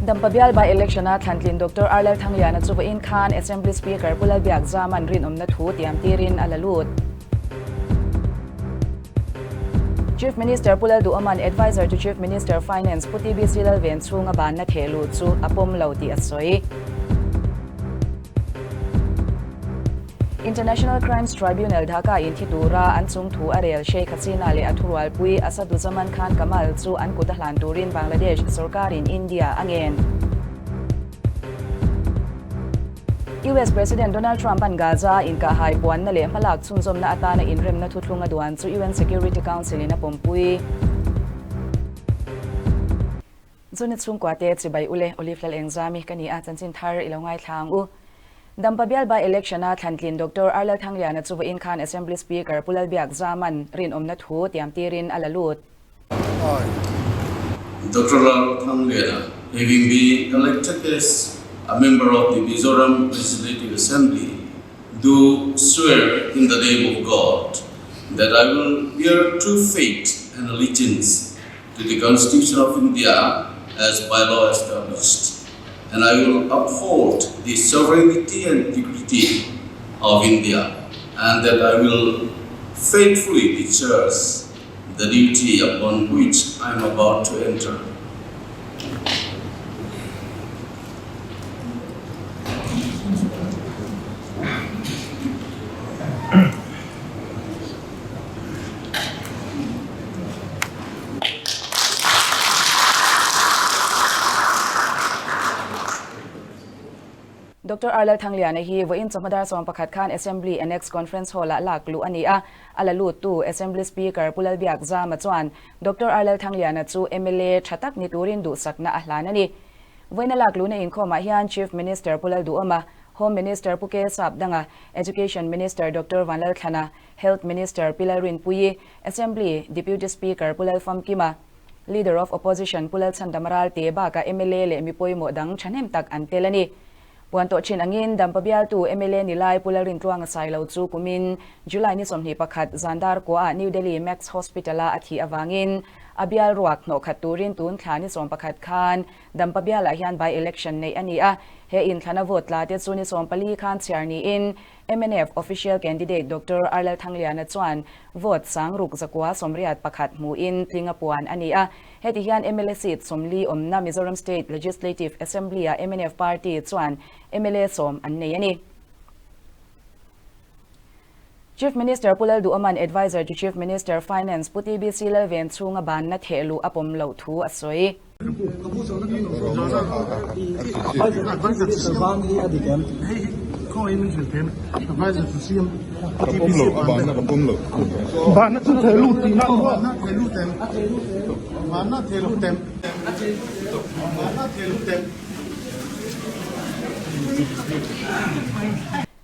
Dampa bial by-election-a thlantlin Doctor R Lalthangliana chu vawiin khan Assembly Speaker Pu Lalbiakzama'n rinawmna thu tiam tirin a la lut. Chief Minister Pu Lalduhawma'n Adviser to Chief Minister Finance Pu TBC Lalven chhunga banna theh luh chu a pawm lo tih a sawi. International Crimes Tribunal Dhaka in thi tura an chung thu a rel Sheikh Hasina leh a thurualpui Asaduzaman Khan Kamal chu an kut a hlan turin Bangladesh sorkarin India a ngen. US President Donald Trump-a'n Gaza-a inkahhai puanna leh hmalak chhunzawmna atana inremna thuthlung a duan chu UN Security Council-in a pawmpui. Zuna chhungkuate chibai ule Olive Lalengzami ka ni a, chanchin thar i lo ngaithla ang u. Dampa bial by-election-a thlantlin Doctor R Lalthangliana chu vawiin khan Assembly Speaker Pu Lalbiakzama'n rinawmna thu tiam tirin a la lut. Doctor Lalthangliana, having been elected as a member of the Mizoram Legislative Assembly, do swear in the name of God that I will bear true faith and allegiance to the Constitution of India as by law established, and I will uphold the sovereignty and integrity of India, and that I will faithfully discharge the duty upon which I am about to enter. Doctor R Lalthangliana hi vawiin chawhma dar 11 khan Assembly Annex Conference Hall-ah lak luh a ni a, a la luttu Assembly Speaker Pu Lalbiakzama chuan Doctor R Lalthangliana chu mla tha tak ni turin duhsakna a hlan a ni. Vawiina lak luhna inkhawmah hian Chief Minister Pu Lalduhawma, Home Minister Pu K Sapdanga, Education Minister Doctor Vanlalthlana, Health Minister Pi Lalrinpuii, Assembly Deputy Speaker Pu Lalfamkima, Leader of Opposition Pu Lalchhandama Ralte bakah mla leh mi pawimawh dang thahnem tak an tel a ni. Puan tawh thin angin Dampa bialtu mla ni lai Pu Lalrintluanga Sailo chu kumin July ni 21 zan dar kuaah New Delhi Max Hospital-a a thih avangin a bial ruak hnawh khat turin tun thla ni 11 khan Dampa bialah hian by-election neih a ni a, he inthlana vote tla te chu ni 14 khan chhiar niin Mnf official candidate Doctor R Lalthangliana chuan vote sangruk zakua 81 hmuin tling a puan a ni a. Heti hian mla seat 40 awmna Mizoram State Legislative Assembly-ah mnf party chuan mla 10 an nei a ni. Chief Minister Pu Lalduhawma'n Adviser to Chief Minister, Finance, Pu TBC Lalven chhunga banna theh luh a pawm loh thu a sawi.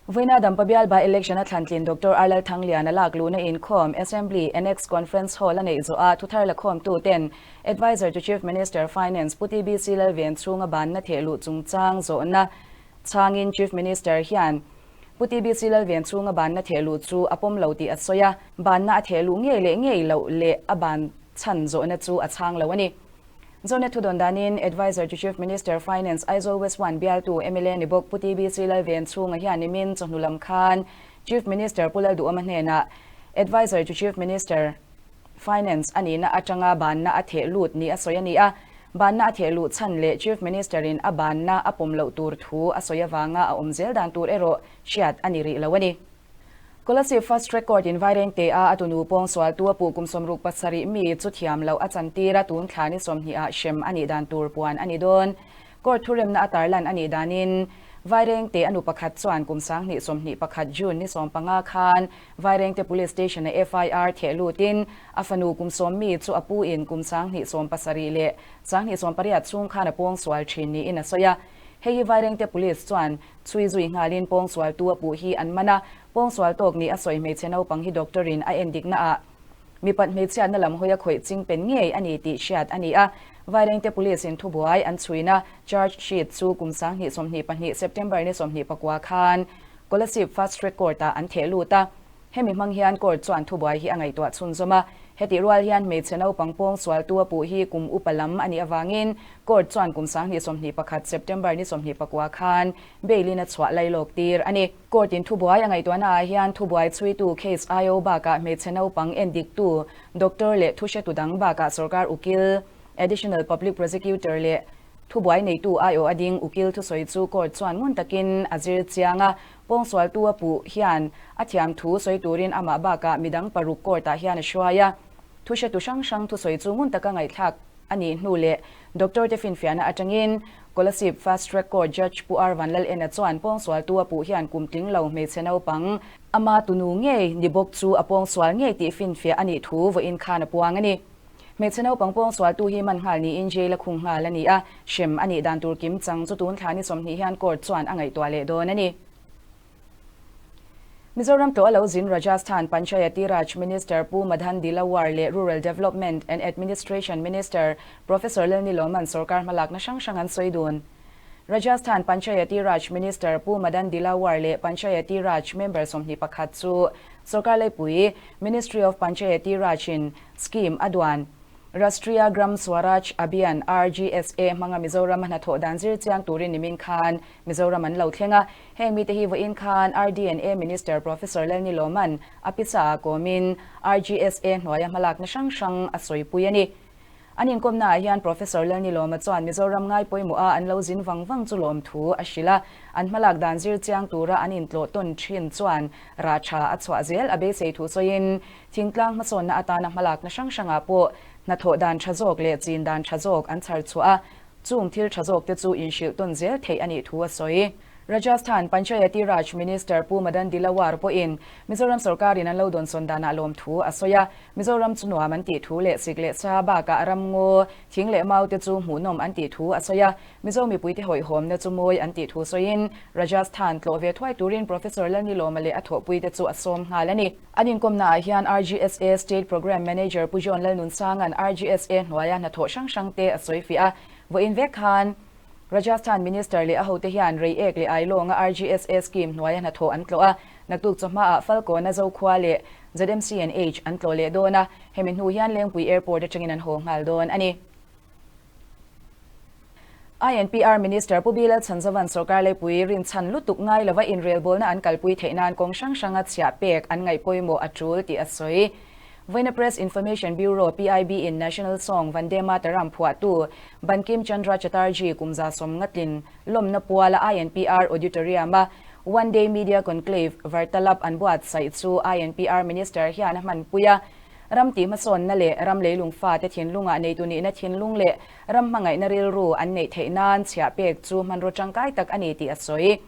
Vawiina Dampa bial by-election a thlantlin Doctor R Lalthangliana lak luhna inkhawm Assembly Annex Conference Hall a neih zawh a thuthar la khawmtu ten Adviser to Chief Minister Finance Pu TBC Lalven chhunga banna theh luh chungchang zawhna chhangin Chief Minister hian Pu TBC Lalven chhunga banna theh luh chu a pawm lo tih a sawi a, banna a theh luh ngei leh ngei loh leh a ban chhan zawhna chu a chhang lo a ni. Zonet thudawn danin Adviser to Chief Minister Finance Aizawl West 1 bialtu mla ni bawk Pu TBC Lalven chhunga hian nimin chawhnu lam khan Chief Minister Pu Lalduhawma hnenah Adviser to Chief Minister Finance a nihna atanga banna a theh lut ni a sawi a ni a, banna a theh luh chhan leh Chief Minister in a banna a pawm loh tur thu a sawi avanga a awm zel dan tur erawh hriat a ni rih lo a ni. Kolasib Fast Track Court in Vairengte a a tunu pawng sualtu a puh kum 67 mi chu thiam loh a chantir a, tun thla ni 20 ah hrem a nih dan tur puan a ni dawn. Court thuremna a tarlan a nih danin Vairengte a nu pakhat chuan kum 2021 June ni 15 khan Vairengte Police Station a FIR theh lutin a fanu kum 10 mi chu a pu in kum 2017 leh 2018 chhung khan a pawng sual thin niin a sawi a. Hei hi Vairengte Police chuan Chhui zui nghalin pawngsualtu a puh hi an man a, pawngsual tawk nih a sawi hmeichhe naupang hi doctor in a endikna ah mipat hmeichhiatna lam hawi a khawih ching pen ngei a ni tih hriat a ni a. Vairengte Police in thubuai an chhuina charge sheet chu kum 2022 September ni 29 khan Kolasib Fast Track Court ah an theh lut a. Hemi hmang hian court chuan thubuai hi a ngaihtuah chhunzawm a. Hetih rual hian hmeichhe naupang pawng sualtu a puh hi kum upa lam a nih avangin court chuan kum 2021 September ni 24 khan bail in a chhuah lailawk tir a ni. Court in thubuai a ngaihtuahna ah hian thubuai chhuitu case IO bakah hmeichhe naupang endiktu doctor leh thuhretu dang bakah sorkar ukil, Additional Public Prosecutor leh thubuai neitu IO a ding ukil thusawi chu court chuan ngun takin a zir chiang a. Pawngsualtu a puh hian a thiam thu sawi turin amah bakah midang paruk court ah hian a hruai a. Thuhretu hrang hrang thusawi chu ngun taka ngaihthlak a nih hnu leh doctor te finfiahna atangin Kolasib Fast Track Court Judge Pu R Vanlalena chuan pawngsualtu a puh hian kum tling lo hmeichhe naupang ama tunu ngei ni bawk chu a pawngsual ngei tih finfiah a nih thu vawiin khan a puang a ni. Hmeichhe naupang pawngsualtu hi man nghal niin jail a khung nghal a ni a, hrem a nih dan tur kim chang chu tun thla ni 20 hian court chuan a ngaihtuah leh dawn a ni. Mizoram tawh a lo zin Rajasthan Panchayati Raj Minister Pu Madan Dilawar leh Rural Development and Administration Minister Professor Lalniloman sorkar hmalakna hrang hrang an sawi dun. Rajasthan Panchayati Raj Minister Pu Madan Dilawar leh Panchayati Raj member 21 chu sorkar laipui Ministry of Panchayati Raj in scheme a duan Rashtriya Gram Swaraj Abhiyan, RGSA, hmanga Mizoram a hnathawh dan zir chiang turin nimin khan Mizoram an lo thleng a. Heng mite hi vawiin khan RDNA Minister Professor Lalniloman a pisa ah kawmin RGSA hnuaia hmalakna hrang hrang a sawipui a ni. An inkawmna ah hian Professor Lalnilawma chuan Mizoram ngai pawimawh a an lo zin vang vang chu lawm thu a hrilh a, an hmalak dan zir chiang tura an intlawh tawn thin chuan rah tha a chhuah zel a beisei thu sawiin thingtlang hmasawnna atana hmalakna hrang hrangah pawh hnathawh dan tha zawk leh chin dan tha zawk an chhar chhuah a, chung thil tha zawk te chu inhrilh tawn zel theih a nih thu a sawi. Rajasthan Panchayati Raj Minister Pu Madan Dilawar pawhin Mizoram sorkarin an lo dawnsawn danah lawmthu a sawi a, Mizoram chu nuam an tih thu leh sik leh sa bakah ramngaw, thing leh mau te chu hmuhnawm an tih thu a sawi a, Mizo mipuite hawihhawmna chu mawi an tih thu sawiin Rajasthan tlawh ve thuai turin Professor Lalnilawma leh a thawhpuite chu a sawm nghal a ni. An inkawmnaah hian RGSA State Programme Manager Pu John Lalnunsanga'n RGSA hnuaia hnathawh hrang hrangte a sawi fiah a, vawiin vek khan Rajasthan Minister leh a hote hian Reiek leh Ailawnga RGSA scheme hnuaia hnathawh an tlawh a, naktuk chawhmaah Falkawna Zokhua leh ZMCNH an tlawh leh dawn a, hemi hnu hian Lengpui Airport atangin an haw nghal dawn a ni. INPR Minister Pu Bilal Chhanzovan sorkar leipui rinchhan lutuk ngai lova inrelbawlna an kalpui theih nan kawng hrang hranga chhiah pek an ngaih pawimawh a tul tih a sawi. Vawiina Press Information Bureau, PIB, in National Song Vande Mataram phuahtu Bankim Chandra Chatterjee kum 50 tlin lawmna puala INPR Auditorium-a One Day Media Conclave Vartalap an buatsaih chu INPR Minister hian a hmanpui a. Ram tih hmasawnna leh ram leilung fate thinlungah neitu nihna thinlung leh ram hmangaihna rilru an neih theih nan chhiah pek chu hmanraw tangkai tak a ni tih a sawi.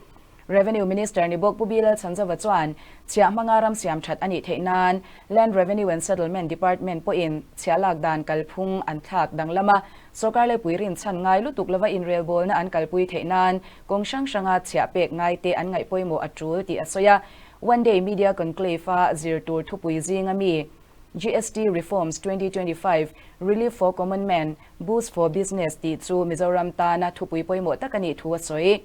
Revenue Minister ni bawk Pu Bilal Chhanzova chuan chhiah hmanga ram siam that a nih theih nan Land Revenue and Settlement Department pawhin chhiah lak dan kalphung an thlak danglam a, sorkar leipui rinchhan ngai lutuk lova inrelbawlna an kalpui theih nan kawng hrang hranga chhiah pek ngaite an ngaih pawimawh a tul tih a sawi a. One Day Media Conclave-a zir tur thupui zinga mi GST Reforms 2025, Relief for Common Man, Boost for Business tih chu Mizoram tana thupui pawimawh tak a nih thu a sawi.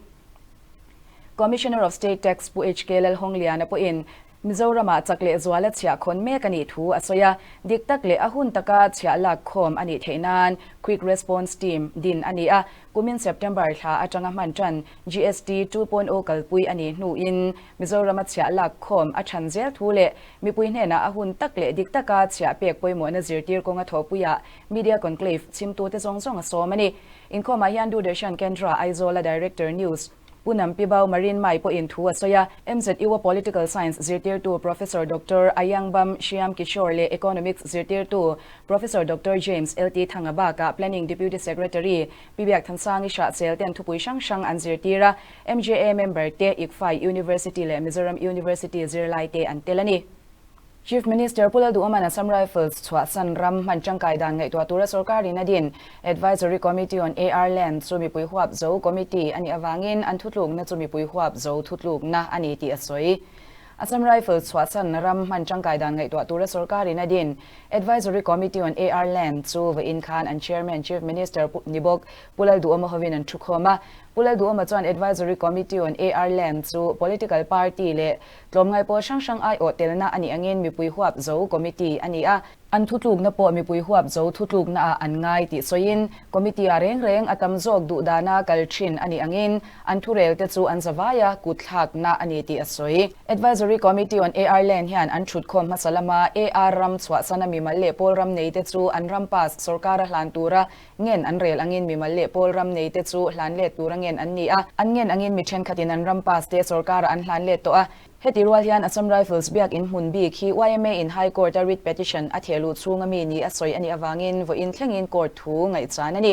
Commissioner of State Tax Pu HK Lalhawngliana pawhin Mizoramah chak leh zuala chhiah khawn mek a nih thu a sawi a, dik tak leh a hun taka chhiah lak khawm a nih theih nan Quick Response Team din a ni a, kumin September thla atanga hman tan GST 2.0 kalpui a nih hnuin Mizorama chhiah lak khawm a than zel thu leh mipui hnenah a hun tak leh dik taka chhiah pek pawimawhna zirtir kawnga thawhpuiah Media Conclave chhimtute zawng zawng a sawm a ni. Inkhawmah hian Doordarshan Kendra Aizawla Director News Pu Nampibau Marine Mai pawhin thu a sawi a, MZU-a Political Science zirtirtu Professor Doctor Ayangbam Shyam Kishore leh Economics zirtirtu Professor Doctor James LT Thanga bakah Planning Deputy Secretary Pi Biakthansangi Hrahsel ten thupui hrang hrang an zirtir a, MJA member te ICFAI University leh Mizoram University zirlai te an tel a ni. Chief Minister Pu Lalduhawman Assam Rifles chhuahsan ram hman tangkai dan ngaihtuah tura sorkarin a din Advisory Committee on AR Land chu mipui huap zo committee a nih avangin an thutlukna chu mipui huap zo thutlukna a ni tih a sawi. Assam Rifles chhuahsan ram hman tangkai dan ngaihtuah tura sorkarin a din Advisory Committee on AR Land chu vawiin khan an Chairman Chief Minister Pu Nibawk Pu Lalduhawma hovin an thukhawm a. Pu Lalduhawma chuan Advisory Committee on AR Land chu political party leh Tlawmngai pawl hrang hrang aiawh telna a nih angin mipui huap zo committee a ni a. An thutlukna pawh mipui huap zo thutlukna ah an ngai tih sawiin Committee ah reng reng a tam zawk duh dana kal thin a nih angin an thurel te chu an zavaia kut thlakna a ni tih a sawi. Advisory Committee on AR Land hian an thutkhawm hmasa lama AR ram chhuahsana mimal leh pawl ram nei te chu an ram pass sorkara hlan tura ngen an rel angin mimal leh pawl ram nei te chu hlan let tura ngen an ni a, an ngen angin mi thenkhatin an ram pass te sorkara an hlan let tawh a. Heti rual hian Assam Rifles biak in hmun bik hi yma in High Court a writ petition a theh luh chhunga mi ni a sawi a nih avangin vawiin thlengin court thu ngaihchan a ni.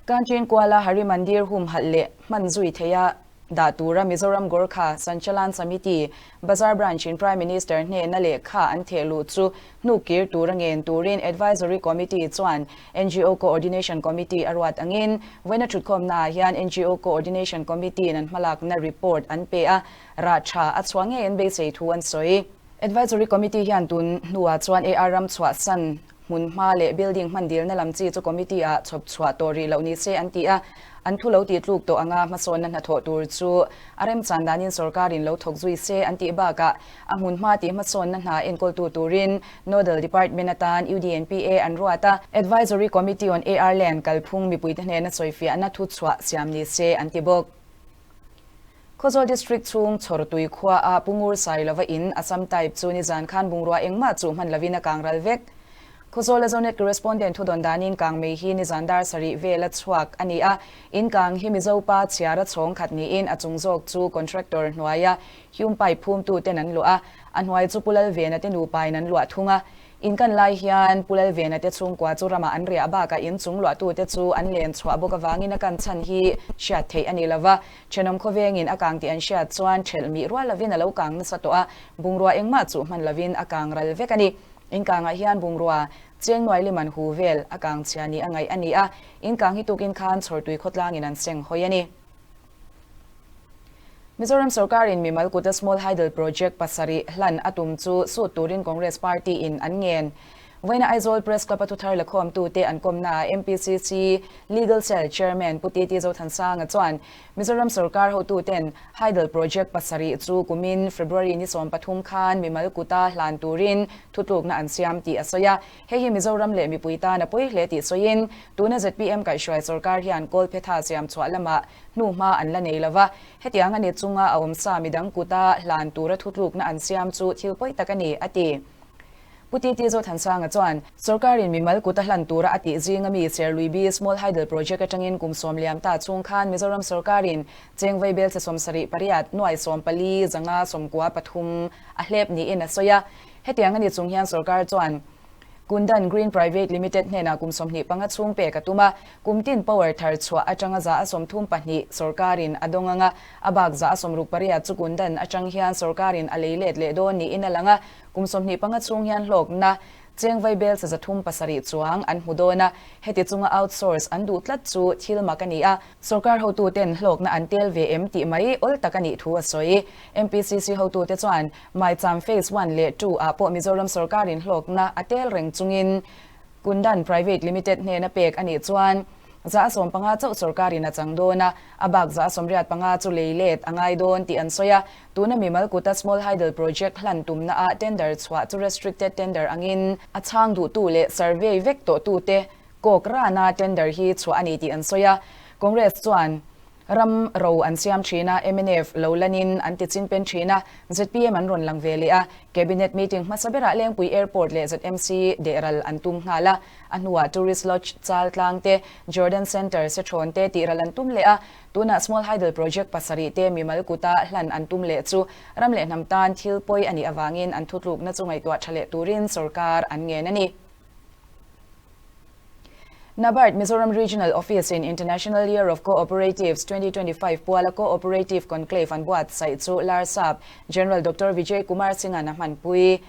Kanchin Kuala Hari Mandir humhalh leh hman zui theia dah tura Mizoram Gorkha Sanchalan Samiti Bazar Branch in Prime Minister hnehna lehkha an theh luh chu hnuk kir tura ngen turin Advisory Committee chuan ngo Coordination Committee a ruat angin vawiina thutkhawmnaah hian ngo Coordination Committee in an hmalakna report an pe a, Rah tha a chhuah ngei an beisei thu an sawi. Advisory Committee hian tun hnuah chuan AR ram chhuahsan hmun hma leh building hman dilna lam chi chu committee ah chhawp chhuah tawh rih loh ni se an ti a, an thu lo tih tluk tawh anga hmasawnna hnathawh tur chu a remchan danin sorkarin lo thawk zui se an tih bakah a hmun hma tih hmasawnna hna enkawltu turin Nodal Department atan UDNPA an ruat a, Advisory Committee on AR Land kalphung mipuite hnena sawifiahna thuchhuah siam ni se an ti bawk. Khawzawl District chhung Chhawrtui khua ah Pungur Sailova in Assam type chu nizan khan bungrua engmah chuh hman lovin a kang ral vek. Khawzawl a Zonet Correspondent thudawn danin kang mei hi nizan dar sarih vel a chhuak a ni a, in kang hi Mizo pa chhiar a chhawng khat niin a chung zawk chu contractor hnuaia Hume pipe phumtu ten an luah a, a hnuai chu Pu Lalvena te nupa in an luah thung a. In kan lai hian Pu Lalvena te chhungkua chu ramah an riah bakah in chung luahtute chu an len chhuah bawk avangin a kan chhan hi hriat theih a ni lo va. Thenawm khawvengin a kang tih an hriat chuan thelh mih rual lovin a lo kang nasa tawh a, bungrua engmah chuh hman lovin a kang ral vek a ni. In kangah hian bungrua cheng nuai liman hu vel a kang chhia ni a ngaih a ni a, in kang hi tukin khan chhawrtui khawtlangin an seng hawi a ni. Mizoram sorkarin mimal kuta Small Hydel Project pasarih hlan a tum chu sut turin Congress Party in an ngen. Vawiina Aizawl Press Club a thuthar lakhawmtute an kawmnaah MPCC Legal Cell Chairman Pu TT Zothansanga chuan Mizoram sorkar hotuten Hydel Project pasarih chu kumin February ni 13 khan mimal kuta hlan turin thutlukna an siam tih a sawi a. Hei hi Mizoram leh mipui tan a pawi hle tih sawiin, tuna zpm kaihhruai sorkar hian kawlphetha siam chhuah lamah hnuhma an la nei lova, hetiang a ni chunga a awmsa midang kuta hlan tura thutlukna an siam chu thil pawi tak a ni, a ti. Pu TT Zothansanga chuan, sorkarin mimal kuta hlan tura a tih zinga mi Serluibi Small Hydel Project atangin kum sawm liam ta chhung khan Mizoram sorkarin cheng vaibel che 70 pariat nuai 14 zanga 93 pathum a hlep niin a sawi a. Hetiang a ni chung hian sorkar chuan Kundan Green Private Limited hnenah kum 25 chhung pek a tum a, kum tin power thar chhuah atanga za a 32 sorkarin a dawng ang a, a bak za a 68 chu Kundan atang hian sorkarin a lei let leh dawn niin a lang a, kum 25 chhung hian hlawkna cheng vaibel cha 307 chuang an hmu dawn a, heti chunga outsource an duh tlat chu thil mak a ni a. Sorkar hotuten hlawkna an tel ve em tih mai awl tak a nih thu a sawi. MPCC hotute chuan Maicham Phase One leh Two ah pawh Mizoram sorkarin hlawkna a tel reng chungin Kundan Private Limited hnena pek a nih chuan za a 15 chauh sorkarin a chang dawn a, a bak za a 85 chu lei let a ngai dawn tih an sawi a. Tuna mimal kuta Small Hydel Project hlan tumna ah tender chhuah chu restricted tender angin a chhang duhtu leh survey vek tawhtute Kawk rana tender hi chhuah a ni tih an sawi a, Congress chuan ram ro an siam thin a, mnf lo lanin an ti chin pen thin a, zpm an rawn lang ve leh a, Cabinet meeting hmasa berah Lengpui Airport leh ZMC dehral an tum nghal a, a hnuah Tourist Lodge chal tlang te, Jordan Centre Sethrawn te tihral an tum leh a, tunah Small Hydel Project pasarih te mimal kuta hlan an tum leh chu ram leh hnam tan thil pawi a nih avangin an thutlukna chu ngaihtuah tha leh turin sorkar an ngen a ni. NABARD Mizoram Regional Office in International Year of Cooperatives 2025 puala Cooperative Conclave an buatsaih chu Larsap General Doctor Vijay Kumar Singh-a'n a hmanpui.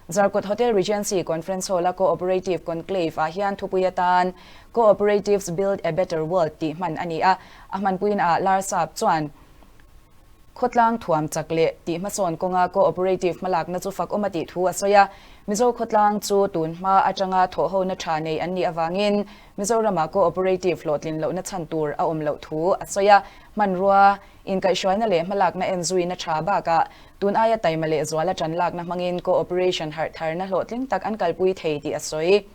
Zarkawt Hotel Regency Conference Hall-a Cooperative Conclave ah hian thupui atan Cooperatives Build a Better World tih hman a ni a, a hmanpuiin ah Larsap chuan. Khawtlang thuam chak leh tih hmasawn kawnga cooperative hmalakna chu fak awm a tih thu a sawi a. Mizo khawtlang chu tun hma atanga thawhhona tha nei an nih avangin Mizorama cooperative hlawhtlin lohna chhan tur a awm loh thu a sawi a. Hmanrua, inkaihhruaina leh hmalakna enzuina tha bakah tun aia taima leh zuala tanlakna hmangin cooperation harh tharna hlawhtling tak an kalpui thei tih a sawi.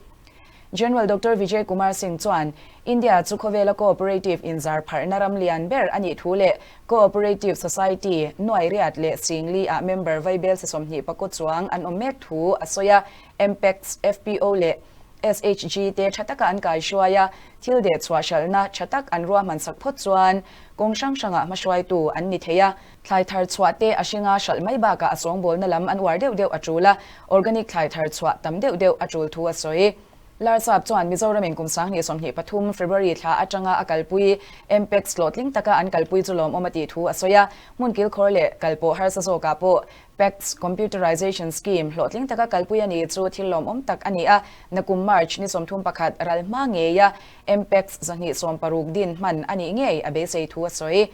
General Doctor Vijay Kumar Singh chuan India chu khawvela cooperative inzar pharhna ram lian ber a nih thu leh cooperative society nuai riat leh singli ah member vaibel se 20 chuang an awm mek thu a sawi a. MPACTS, FPO leh SHG te tha taka an kaihruai a, thil deh chhuah hralhna tha tak an ruahman sak phawt chuan kawng hrang hrangah hmahruaitu an ni thei a. Thlai thar chhuah te a hringa hralh mai bakah a sawngbawlna lam an uar deuh deuh a tul a, organic thlai thar chhuah tam deuh deuh a tul thu a sawi. Larsap chuan Mizoramin kum 2023 February thla atanga a kalpui MPACTS hlawhtling taka an kalpui chu lawmawm a tih thu a sawi a, hmun kilkhawr leh kalpawh harsa zawkah pawh PACTS Computerization Scheme hlawhtling taka kalpui a ni chu thil lawmawm tak a ni a, nakum March ni 31 ral hma ngeia MPACTS 260 din hman a nih ngei a beisei thu a sawi.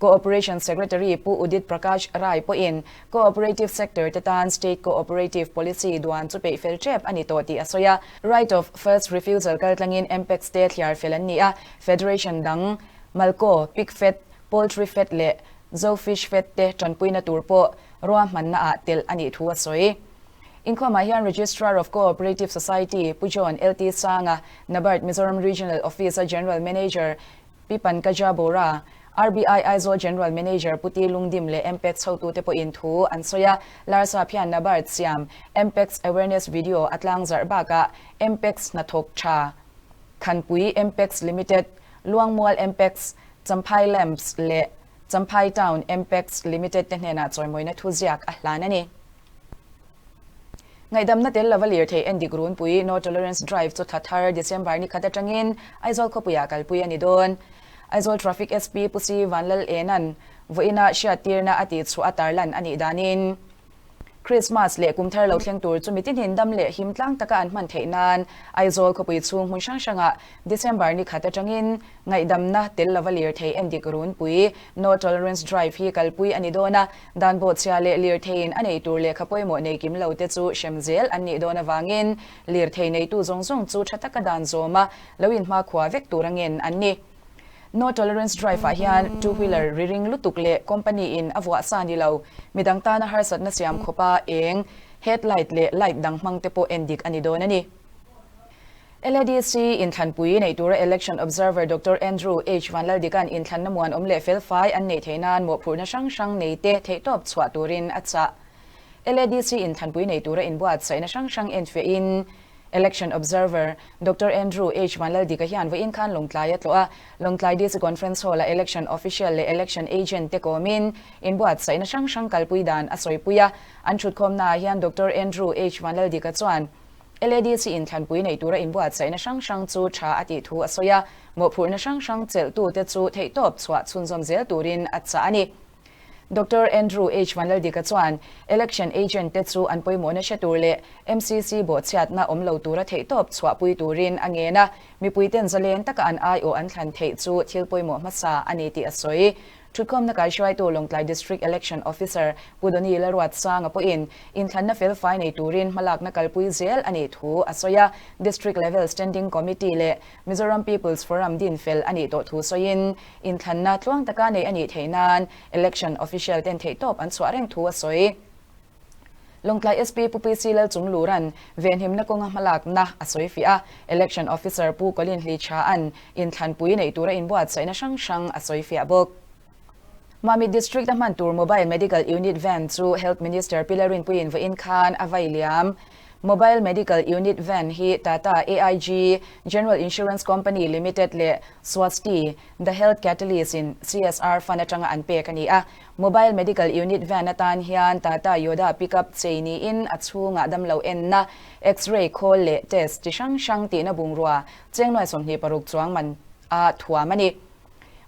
Cooperation Secretary Pu Udit Prakash Rai pawhin Cooperative Sector te tan State Cooperative Policy duan chu peih fel tep a ni tawh tih a sawi a. Right of First Refusal kaltlangin MPACTS te thliar fel an ni a, Federation dang Malco, Pigfed, Poultry Fed leh Zo Fish Fed te tanpuina tur pawh ruahmanna ah telh a nih thu a sawi. Inkhawmah hian Registrar of Cooperative Society Pu John LT Sanga, NABARD Mizoram Regional Office-a General Manager Pi Pankaja Bora, RBI Aizawl General Manager Pu Ti Lungdim leh MPACTS hotute pawhin thu an sawi a, Larsap hian NABARD siam MPACTS Awareness Video a tlangzarh bakah MPACTS hnathawk tha Khanpui MPACTS Limited, Luangmual MPACTS, Champhai Lamps leh Champhai Town MPACTS Limited te hnenah chawimawina thuziak a hlan a ni. Ngaihdamna tel lova lirthei endik runpui No Tolerance Drive chu thla thar December ni khat atangin Aizawl khawpuiah kalpui a ni dawn. Aizawl Traffic SP Pu Si Vanlal Enan vawiina hriattirna a tihchhuah a tarlan a nih danin, Krismas leh kum thar lo thleng tur chu mi tinhin dam leh him tlang taka an hman theih nan Aizawl khawpui chhung hmun hrang hrangah December ni khat atangin ngaihdamna tel lova lirthei endik runpui No Tolerance Drive hi kalpui a ni dawn a, dan bawhchhia leh lirtheiin a nei tur lehkha pawimawh nei kim lo te chu hrem zel an nih dawn avangin lirthei neitu zawng zawng chu tha taka dan zawma lo inhmakhua vek tur a ngen an ni. No Tolerance Drive ah hian two wheeler ri ring lutuk leh company in a vuah sa ni lo, midang tana harsatna siam khawpa eng, head light leh light dang hmang te pawh en dik a ni dawn a ni. LADC inthlanpui nei tura Election Observer Doctor Andrew H Vanlaldika'n inthlanna muanawm leh felfai an neih theih nan mawhphurhna hrang hrang nei te theihtawp chhuah turin a chah. LADC inthlanpui nei tura inbuatsaihna hrang hrang enfiahin Election Observer Doctor Andrew H Vanlaldika hian vawiin khan Lawngtlai a tlawh a, Lawngtlai DC Conference Hall-a Election Official leh Election Agent te kawmin inbuatsaihna hrang hrang kalpui dan a sawipui a. An thutkhawmnaah hian Doctor Andrew H Vanlaldika chuan LADC inthlanpui nei tura inbuatsaihna hrang hrang chu tha a tih thu a sawi a, mawhphurhna hrang hrang chelhtute chu theihtawp chhuah chhunzawm zel turin a chah a ni. Doctor Andrew H Vanlaldika chuan Election Agent te chu an pawimawhna hre tur leh MCC bawhchhiatna awm lo tura theihtawp chhuahpui turin a ngen a, mipuiten zalen taka an aiawh an thlan theih chu thil pawimawh hmasa a ni tih a sawi. Thutkhawmna kaihruaitu Lawngtlai District Election Officer Pu Doni Lalruatsanga pawhin inthlanna felfai nei turin hmalakna kalpui zel a nih thu a sawi a, District Level Standing Committee leh Mizoram People's Forum din fel a nih tawh thu sawiin inthlanna tluang taka nei a nih theih nan Election Official ten theihtawp an chhuah reng thu a sawi. Lawngtlai SP Pu PC Lalchunglura'n venhimna kawnga hmalakna a sawi fiah a, Election Officer Pu Colin Hlichhaa'n inthlanpui neih tura inbuatsaihna hrang hrang a sawi fiah bawk. Mamit District a hman tur Mobile Medical Unit Van chu Health Minister Pi Lalrinpuiin vawiin khan a vai liam. Mobile Medical Unit Van hi Tata AIG, General Insurance Company Limited leh Swasti, The Health Catalyst in CSR fund atanga an pek a ni a. Mobile Medical Unit Van atan hian Tata Yoda Pickup chei niin a chhungah damlo enna, X-ray khawl leh test chi hrang hrang tihna bungrua cheng nuai 26 chuang man a thuam a ni.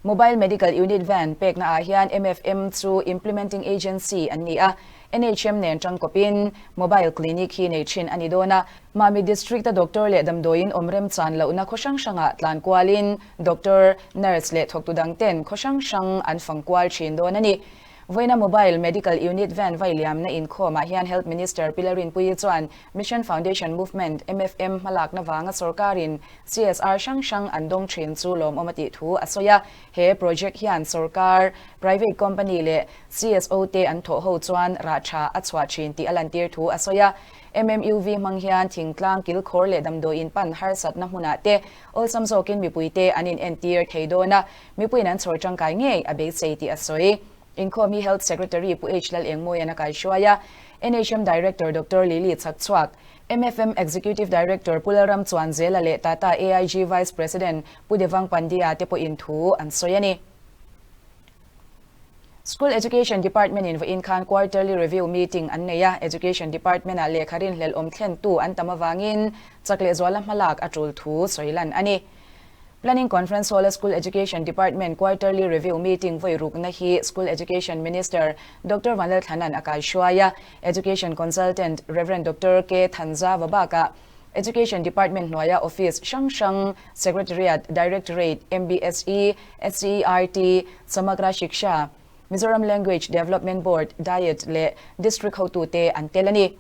Mobile Medical Unit Van pekna ah hian MFM chu Implementing Agency an ni a, NHM nen tangkawpin Mobile Clinic hi nei thin a ni dawn a. Mami District-a doctor leh damdawiin awm remchan lohna khaw hrang hrangah tlan kualin doctor, nurse leh thawktu dangten khaw hrang hrang an fang kual thin dawn a ni. Vawiina Mobile Medical Unit van vailiamna inkhawmah hian Health Minister Pi Lalrinpuii chuan Mission Foundation Movement, MFM, hmalakna vanga sorkarin CSR hrang hrang an dawng thin chu lawmawm a tih thu a sawi a. He project hian sorkar, private company leh CSO te an thawh ho chuan rah tha a chhuah thin tih a lantir thu a sawi a. MMUV hmang hian thingtlang kilkhawr leh damdawiin pan harsatna hmunah te awlsam zawkin mipuite an inentir thei dawn a, Mipuiin an chhawr tangkai ngei a beisei tih a sawi. Inkhawm hi Health Secretary Pu H Lalengmawian a kaihruai a, NHM Director Doctor Lily Chhakchhuak, MFM Executive Director Pu Lalram Chuanzela leh Tata AIG Vice President Pu Devang Pandya te pawhin thu an sawi a ni. School Education Department-in vawiin khan Quarterly Review Meeting an nei a, Education Department-ah lehkha rinhlelh awm thlentu an tam avangin chak leh zuala hmalak a tul thu sawi lan a ni. Planning Conference Hall-a School Education Department Quarterly Review Meeting vawi rukna hi School Education Minister Doctor Vanlalthlana'n a kaihruai a, Education Consultant Rev. Doctor K. Thanzava bakah Education Department hnuaia office hrang hrang, Secretariat, Directorate, MBSE, SCERT, Samagra Shiksha, Mizoram Language Development Board, Diet leh District hotute an tel a ni.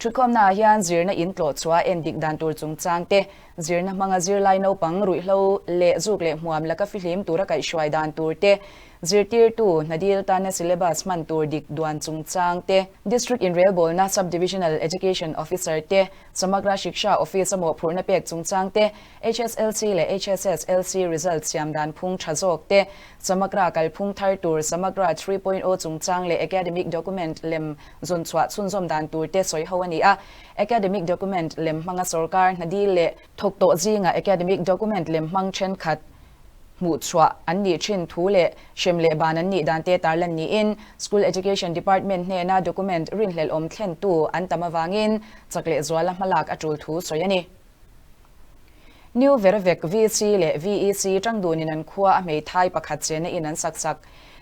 Thutkhawmnaah hian zirna in tlawh chhuah en dik dan tur chungchang te, zirna hmanga zirlai naupang ruihhlo leh zuk leh hmuam laka fihlim tura kaihhruai dan tur te, zirtirtu hnadil tana syllabus hman tur dik duan chungchang te, District inrelbawlna Sub-Divisional Education Officer te, Samagra Shiksha Office a mawhphurhna pek chungchang te, HSLC leh HSSLC result siam dan phung tha zawk te, Samagra kalphung thar tur Samagra 3.0 chungchang leh academic document lem zawn chhuah chhunzawm dan tur te sawi ho a ni a. Academic document lem hmanga sorkar hnadil leh thawk tawh zingah academic document lem hmang thenkhat hmuh chhuah an nih thin thu leh hrem leh ban an nih dan te tarlan niin School Education Department hnena document rinhlelh awm thlentu an tam avangin chak leh zuala hmalak a tul thu sawi a ni. New Vervek VC leh VEC tangdunin an khua a hmeithai pakhat chena in an sak sak.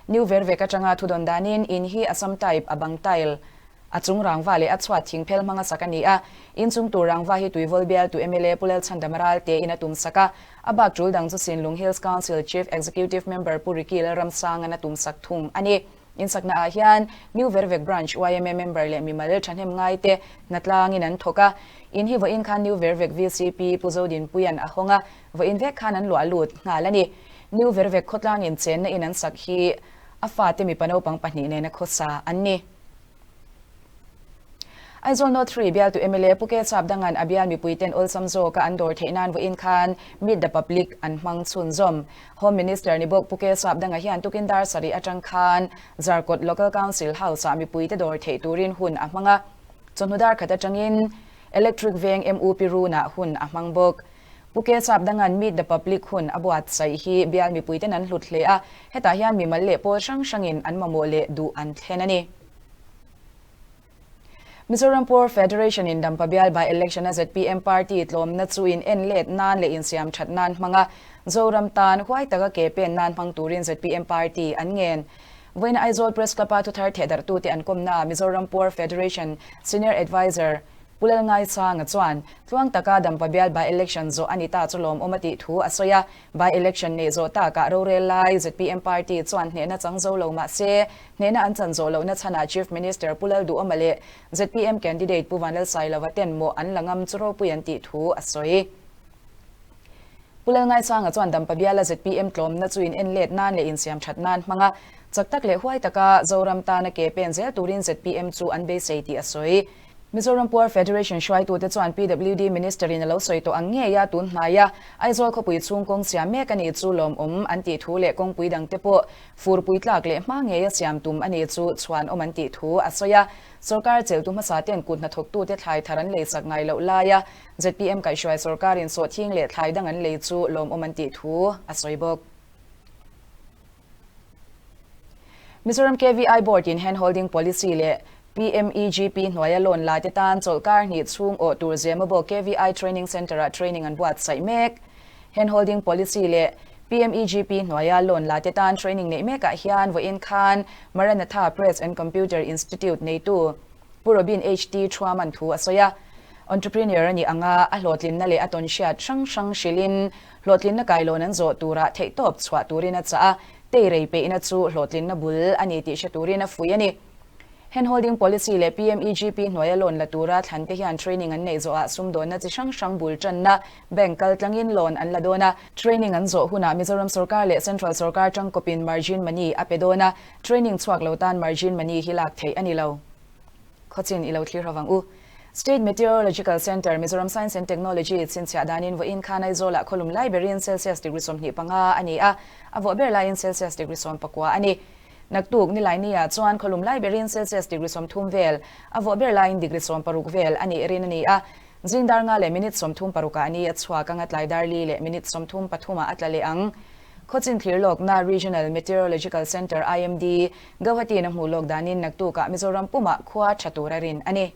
New Vervek atanga thudawn danin in hi Assam type a bang tile a chung rangva leh a chhuat thingphel hmanga sak a ni a. In chung tur rangva hi Tuivawl bialtu mla Pu Lalchhandama Ralte in a tum sak a. A bak tul dang chu Sinlung Hills Council Chief Executive Member Pu Ricky Lalramsangan a tum sak thung a ni. Insakna ah hian New Vervek Branch yma member leh mimal thahnem ngai te hnatlangin an thawk a. In hi vawiin khan New Vervek VCP Pu Zodinpuia'n a hawng a, vawiin vek khan an luah lut nghal a ni. New Vervek khawtlangin chenna in an sak hi a fate mipa naupang pahnih nena khawsa an ni. Aizawl North 3 bialtu mla Pu Ke Chapdanga'n a bial mipuiten awlsam zawka an dawr theih nan vawiin khan Meet the Public an hmang chhunzawm. Home Minister ni bawk Pu Ke Chapdanga hian tukin dar sarih atang khan Zarkawt Local Council House-ah mipuite dawr theih turin hun a hmang a, chawhnu dar khat atangin Electric Veng MUP Run-ah hun a hmang bawk. Pu Ke Chapdanga'n Meet the Public hun a buatsaih hi bial mipuiten an hlut hle a, hetah hian mimal leh pawl hrang hrangin an mamawh leh duh an thlen a ni. Mizoram Poor Federation in Dampa bial by election a zpm party tlawmna chu in en let nan leh insiam that nan hmang a, Zoram tan huai taka ke pen nan hmang turin zpm party an ngen. Vawiina Aizawl Press Club a thuthar thehdarhtute an kawmna ah Mizoram Poor Federation Senior Adviser Pu Lalngaisanga chuan tluang taka Dampa bial by election zawh a ni ta chu lawmawm a tih thu a sawi a. By election neih zawh takah rorel lai zpm party chuan hnehna chang zo lo mah se, hnehna an chan zawh lohna chhanah Chief Minister Pu Lalduhawma leh zpm candidate Pu Vanlalsailova ten mawh an la ngam chu ropui an tih thu a sawi. Pu Lalngaisanga chuan Dampa biala zpm tlawmna chu in en let nan leh insiam that nan hmang a, chak tak leh huai taka Zoram tana ke pen zel turin zpm chu an beisei tih a sawi. Mizoram Poor Federation hruaitute chuan PWD Minister-in a lo sawi tawh ang ngei a, tun hnaia Aizawl khawpui chhung kawng siam mek a nih chu lawmawm an tih thu leh kawngpui dangte pawh furpui tlak leh hma ngeia siam tum a nih chu chhuanawm an tih thu a sawi a. Sorkar cheltu hmasa ten kut hnathawktute thlai thar an leisak ngai loh laia zpm kaihhruai sorkarin sawhthing leh thlai dang an lei chu lawmawm an tih thu a sawi bawk. Mizoram KVI Board in Hand Holding Policy leh PMEGP hnuaia loan la te tan chawlhkar hnih chhung awh tur Zemabawk KVI Training Centre-ah training an buatsaih mek. Hand Holding Policy leh PMEGP hnuaia loan la te tan training neih mekah hian vawiin khan Maranatha Press and Computer Institute neitu Pu Robin HT Thuaman thu a sawi a. Entrepreneur a nih anga a hlawhtlinna leh a tawnhriat hrang hrang hrilhin Hlawhtlinna kailawn an zawh turah theihtawp chhuah turin a chah a. Teirei peihna chu hlawhtlinna bul a ni tih hre turin a fuih a ni. Handholding Policy leh PMEGP hnuaia loan la tura thlan te hian training an neih zawhah sumdawnna chi hrang hrang bul tanna bank kal tlangin loan an la dawn a. Training an zawh hunah Mizoram sawrkar leh Central sawrkar tangkawpin margin money a pe dawn a, training chhuak lo tan margin money hi lak theih a ni lo. Khawchin i lo thlir ho vang u. State Meteorological Centre, Mizoram Science and Technology chhinchhiah danin vawiin khan Aizawlah khawlum lai berin Celsius degree 25 a ni a, a vawh ber laiin Celsius degree 19 a ni. Naktuk Nilaini-ah chuan khawlum lai berin Celsius degree 30 vel, a vawh ber laiin degree 60 vel a nih rin a ni a. Zing dar nga leh minute 36 ah ni a chhuak anga tlai dar li leh minute 33 ah a tla leh ang. Khawchin thlir lawkna Regional Meteorological Centre, IMD, Gauhati-in a hmuh lawk danin naktukah Mizoram pumah khua tha tur a rin a ni.